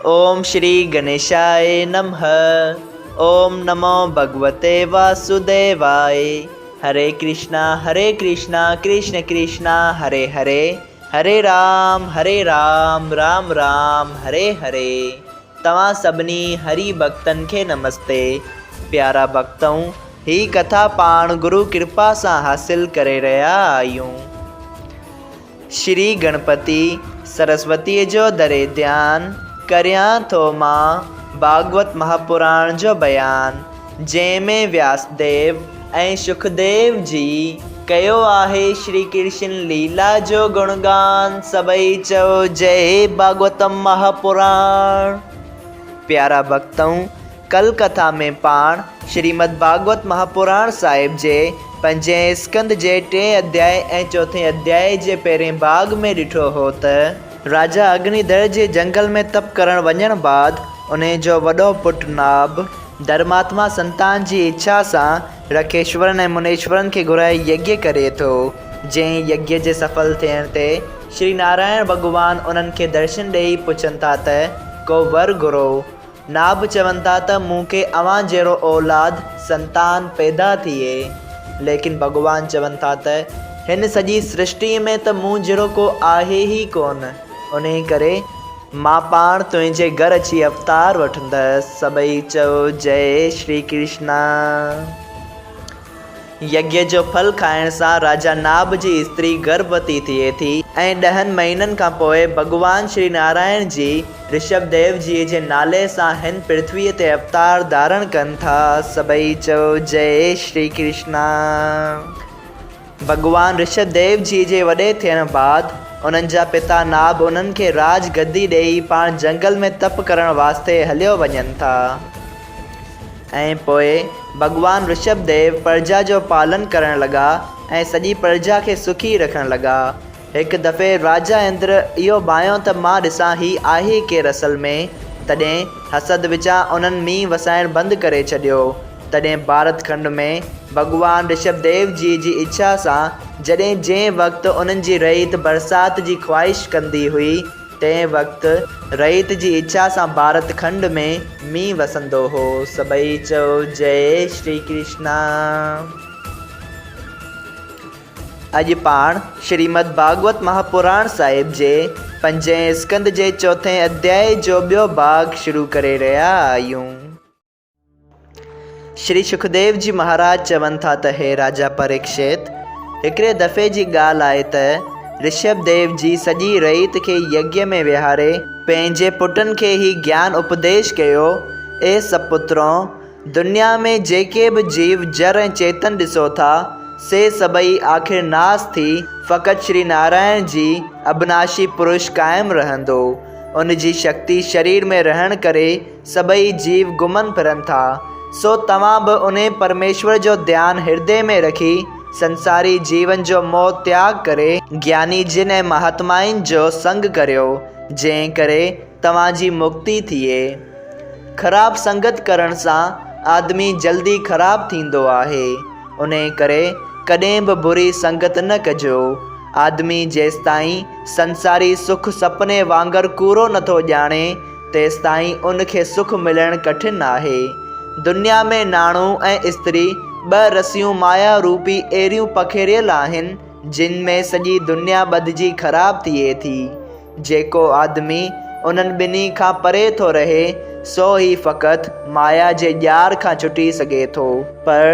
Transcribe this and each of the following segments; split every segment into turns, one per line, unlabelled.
اوم شري گنيشاء نمھ اوم نمو ڀڳوتي واسوديواء هري ڪرشنا هري ڪرشنا ڪرشن ڪرشنا هري هري هري رام هري رام رام رام هري هري توهان سڀني هري ڀڳتن کي نمستي پيارا ڀڳتؤ هي ڪٿا پاڻ گرو ڪرپا سان حاصل ڪري رهيا آهيون. شري گڻپتي سرسوتيء جو ڌري ڌيان، ڪريان ٿو مان ڀاڳوت مهاپراڻ جو بيان، جنهن ۾ وياسديو ۽ شڪديو جي ڪيو آهي شري ڪرشن ليلا جو گڻگان، سڀئي چئو جئي ڀاڳوتم مهاپراڻ. پيارا ڀڳتؤ! ڪل ڪٿا ۾ پاڻ شريمد ڀاڳوت مهاپراڻ صاحب جي پنجين اسڪنڌ جي ٽئين اڌيائي ۽ چوٿين اڌيائي جي پهرين ڀاڳ ۾ ڏٺو هو ته، راجا اگنيڌر جي جنگل ۾ تپ ڪرڻ وڃڻ بعد انهي جو وڏو پٽ ناڀ، ڌرماتما سنتان جي اڇا سان رکيشورن ۽ منيشورن کي گهرائي يگيه ڪري ٿو، جنهن يگيه جي سڦل ٿيڻ تي شري نارائڻ ڀڳوان انهن کي درشن ڏيئي پڇن ٿا ته ڪو ور گهرو. ناب چون ٿا ته مون کي اوهان جهڙو اولاد، سنتان، پيدا ٿئي. ليڪن ڀڳوان چون ٿا ته هن سڄي سرشٽيء ۾ ته مون جهڙو ڪو آهي ئي ڪونه، انهيء ڪري مان پاڻ تنهنجي گهر اچي اوتار وٺندس. سڀئي چئو جئي شري ڪرشنا. يگيه جو ڦل کائڻ سان راجا ناڀ جي استري گرڀوتي ٿئي ٿي ۽ ڏهن مهينن کان پوء ڀڳوان شري نارائڻ جي رشڀ ديو جيء جي نالي سان هن پرٿويء تي اوتار ڌارڻ ڪن ٿا. سڀئي چئو جئي شري ڪرشنا. ڀڳوان رشڀ ديو جيء جي وڏي ٿيڻ بعد انهن جا پتا ناڀ انهن کي راج گدي ڏيئي پاڻ جنگل ۾ تپ ڪرڻ واسطي هليو وڃن ٿا. ۽ پوء ڀڳوان رشڀ ديو پرجا جو پالن ڪرڻ لڳا ۽ سڄي پرجا کي سکي رکڻ لڳا. هڪ دفعي راجا اندر اهو ڀانيو ته مان ڏسان هي آهي ڪير اصل ۾؟ تڏهن حسد وچان انهن مينهن وسائڻ بند ڪري ڇڏيو. تڏهن ڀارت کنڊ ۾ ڀڳوان رشڀ ديو جي جي اڇا سان جڏهن جنهن وقت انهن جي رعيت برسات جي خواهش ڪندي هئي، تنهن وقت رعيت جي اڇا سان ڀارت کنڊ ۾ مينهن وسندو هو. سڀئي چئو جئي شري ڪرشنا. اڄ پاڻ شريمد ڀاڳوت مهاپراڻ صاحب جي پنجين اسڪنڌ جي چوٿين اڌيائي جو ٻيو ڀاڳ شروع ڪري رهيا آهيون. شري شڪديو جي مهاراج چون ٿا ته هي راجا پريڪشت! هڪڙي دفعي جي ڳالهه آهي ته رشڀ ديو جي سڄي رعيت کي يگيه ۾ ويهاري، پنهنجي پٽن کي هي گيان اپديش ڪيو، اي سپترو! دنيا ۾ جيڪي به جيو جر ۽ چيتن ڏسو ٿا، سي سڀئي آخر ناس ٿي فقط شري نارائڻ جي ابناشي پرش قائم رهندو. ان جي شڪتي شرير ۾ رهڻ ڪري سڀئي جيو گهمن ڦرن ٿا، سو توهان به انهي پرميشور جو ڌيان هردي ۾ رکي، سنساري جيون جو موهه تياڳ ڪري، گياني جن ۽ مهاتمائن جو سنگ ڪريو، جنهن ڪري توهان جي مڪتي ٿئي. خراب سنگت ڪرڻ سان آدمي جلدي خراب ٿيندو آهي، انهي ڪري ڪڏهن به بري سنگت نه ڪجو. آدمي جيستائين سنساري سک سپني وانگر ڪوڙو نٿو ڄاڻي، تيستائين ان کي سک ملڻ ڪٺن آهي. دنيا ۾ ناڻو ۽ استري ٻه رسيون مايا روپي اهڙيون پکيڙيل آهن، جن ۾ سڄي دنيا ٻڌجي خراب ٿئي ٿي. جيڪو آدمي انهن ٻنهي کان پري ٿو رهي، سو ئي فقط مايا جي ڄار کان ڇٽي سگهي ٿو. پر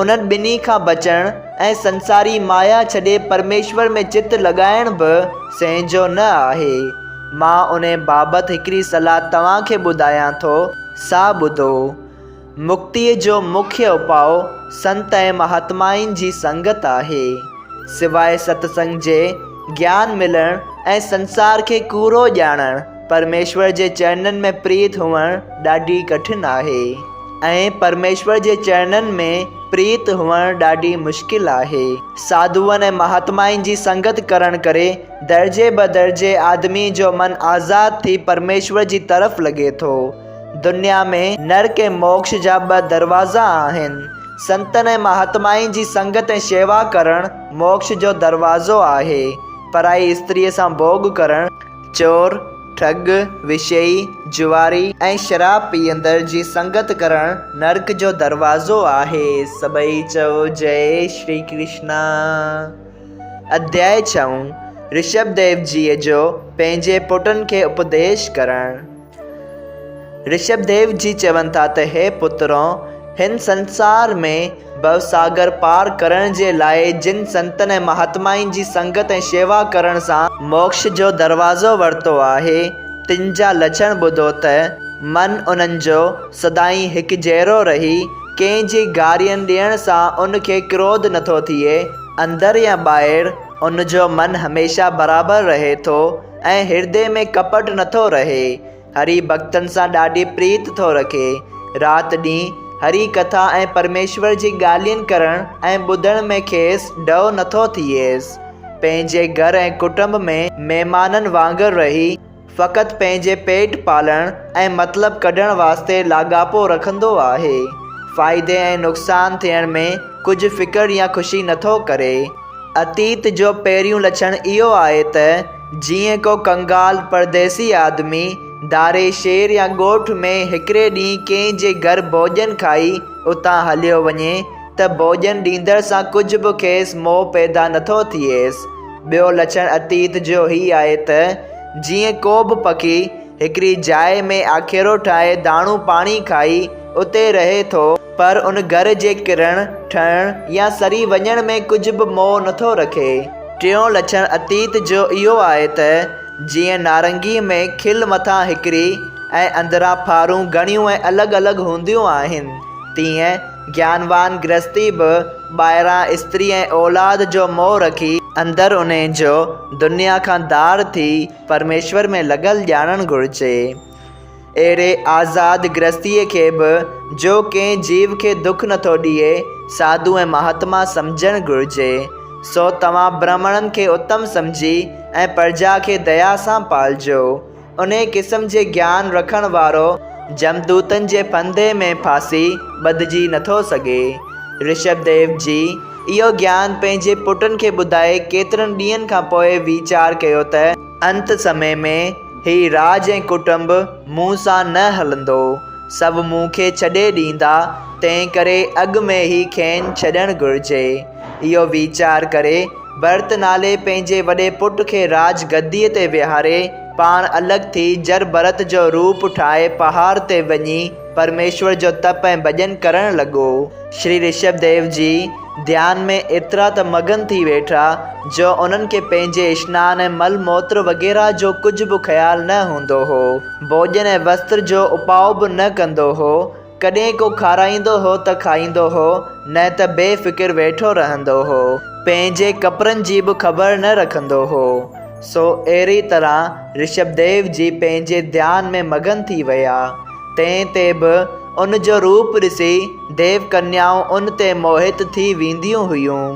انهن ٻنهي کان بچڻ ۽ سنساري مايا ڇڏي پرميشور ۾ چت لڳائڻ به سهنجو نه آهي. مان انهي بابت هڪڙي صلاح توهان کي ٻڌايان ٿو، سا ٻڌو. مڪتيء جو مکيه اپاء سنت ۽ مهاتمائن جي سنگت آهي. سواء ستسنگ جي، گيان ملڻ ۽ سنسار کي ڪوڙو ڄاڻڻ، پرميشور جي چرنن ۾ پريت هئڻ ڏاڍي ڪٺن آهي ۽ پرميشور جي چرنن ۾ پريت هئڻ ڏاڍي مشڪل آهي. ساڌوئن ۽ مهاتمائن جي سنگت ڪرڻ ڪري درجي به درجي آدمي جو من آزاد ٿي پرميشور جي طرف لڳي ٿو. دنيا ۾ نرڪ ۽ موڪش جا ٻه دروازا آهن. سنتن ۽ مهاتمائن جي سنگت ۽ شيوا ڪرڻ موڪش جو دروازو آهي. پرائي استريء سان ڀوڳ ڪرڻ، چور، ٺڳ، وشيئي، جواري ۽ شراب پيئندڙ جي سنگت ڪرڻ نرڪ جو دروازو آهي. سڀئي چئو جئي شري ڪرشنا. اڌيائي ڇهون، رشڀ ديو جيء جو پنهنجي پٽن کي اپديش ڪرڻ. رشڀ ديو جي چون ٿا ته هي پترو! هن سنسار ۾ ڀوساگر پار ڪرڻ جي لاء جن سنتن ۽ مهاتمائن جي سنگت ۽ شيوا ڪرڻ سان موڪش جو دروازو ورتو آهي، تن جا لڇڻ ٻڌو ته من انهن جو سدائين هڪجهڙو رهي، ڪنهن جي گارين ڏيڻ سان ان کي ڪروڌ نٿو ٿئي، اندر يا ٻاهر ان جو من هميشه برابر رهي ٿو، ۽ هردي ۾ ڪپٽ نٿو رهي. هري ڀڳتن سان ڏاڍي پريت ٿو رکي. رات ڏينهن هري ڪٿا ۽ پرميشور جي ڳالهين ڪرڻ ۽ ٻڌڻ ۾ کيس ڍؤ نٿو ٿئيس. پنهنجي گهر ۽ ڪٽنب ۾ مهمانن وانگر رهي، فقط پنهنجي پيٽ پالڻ ۽ مطلب ڪڍڻ واسطي لاڳاپو رکندو آهي. فائدي ۽ نقصان ٿيڻ ۾ ڪجهه فڪر يا خوشي نٿو ڪري. اتيت جو پهريون لڇڻ اهو آهي ته جيئن ڪو ڪنگال پرديسي آدمي ڌاري شهر يا ڳوٺ ۾ هڪڙي ڏينهن ڪنهن جي گهر ڀوڄن کائي اتان هليو وڃي ته ڀوڄن ڏيندڙ سان ڪجهه به کيس موهه پيدا نٿو ٿئيس. ٻيو لڇڻ اتيت جو هي آهي ته جيئن ڪو به پکي هڪڙي جاء ۾ آکيرو ٺاهي داڻو پاڻي کائي اتي رهي ٿو، پر ان گهر جي ڪرڻ، ٺهڻ يا سري وڃڻ ۾ ڪجهه به موهه نٿو رکي. ٽيون لڇڻ اتيت جو اهو آهي ته جيئن نارنگيء ۾ کل مٿان هڪڙي ۽ اندران ڦارون گهڻيون ۽ الڳ الڳ هونديون آهن، تيئن گيانوان گرهستي به ٻاهران استري ۽ اولاد جو موهه رکي، اندر انهي جو دنيا کان ڌار ٿي پرميشور ۾ لڳل ڄاڻڻ گهرجي. اهڙي آزاد گرهستيء کي به جو ڪنهن جيو کي دک نٿو ڏئي، ساڌو ۽ مهاتما سمجهڻ گهرجي. سو توهان برهمڻن کي اتم سمجهي ۽ پرجا کي ديا سان پالجو. انهيء قسم جي گيان رکڻ وارو جمدوتن جي ڦندي ۾ ڦاسي ٻڌجي نٿو سگهي. رشڀ ديو جي اهو گيان پنهنجي پٽن کي ٻڌائي ڪيترن ڏينهن کان پوء ويچار ڪيو ته انت سمي ۾ هي راڄ ۽ ڪٽنب مون سان نه هلندو، سڀ مون کي ڇڏي ڏيندا، تنهنڪري اڳ ۾ ئي کين ڇڏڻ گهرجي. اهو ويچار ڪري ڀرت نالي پنهنجي وڏي پٽ کي راڄ گديء تي ويهاري پاڻ الڳ ٿي جر ڀرت جو روپ ٺاهي پهاڙ تي وڃي پرميشور جو تپ ۽ ڀڄن ڪرڻ لڳو. شري رشڀ ديو جي ڌيان ۾ ايترا ته مگن ٿي ويٺا جو انهن کي پنهنجي اشنان ۽ مل موتر وغيره جو ڪجهه به خيال نه هوندو هو. ڀوڄن ۽ وستر جو اپاء به نه ڪندو هو. ڪڏهن ڪو کارائيندو هو ته کائيندو هو نه ته بي فڪر ويٺو رهندو هو. پنهنجي ڪپڙن جي به خبر نه رکندو هو. سو اهڙي طرح رشڀ ديو جي پنهنجي ڌيان ۾ مگن ٿي ويا. تنهن تي به ان جو روپ ڏسي ديو ڪنيائون ان تي موهت ٿي وينديون هيون.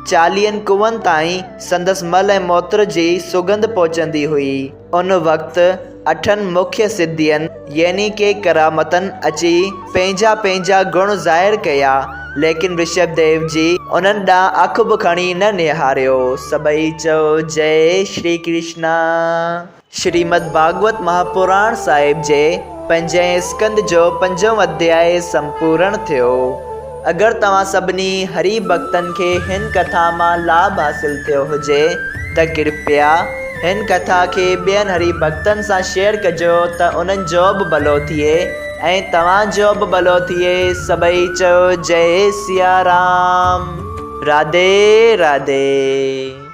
چاليهن ڪوهن تائين سندس مل ۽ موتر جي سڳنڌ پهچندي هئي. ان وقت اٺن مکيه سڌين يعني ڪي ڪرامتن اچي پنهنجا پنهنجا گڻ ظاهر ڪيا، ليڪن رشڀ ديو جي انهن ڏانهن اک به کڻي نه نهاريو. سڀئي چئو جئي شري ڪرشنا. شريمد ڀاڳوت مهاپراڻ صاحب جي پنجين اسڪنڌ جو پنجون اڌيائي سمپورڻ ٿيو. اگر توهان سڀني هري ڀڳتن کي هن ڪٿا مان لاڀ حاصل ٿيو هجي ته ڪرپيا هن ڪٿا کي ٻين هري ڀڳتن سان شيئر ڪجو ته انهن جو به ڀلو ٿئي ۽ توهان جو به ڀلو ٿئي سڀئي چئو جئي سيا رام راڌي راڌي.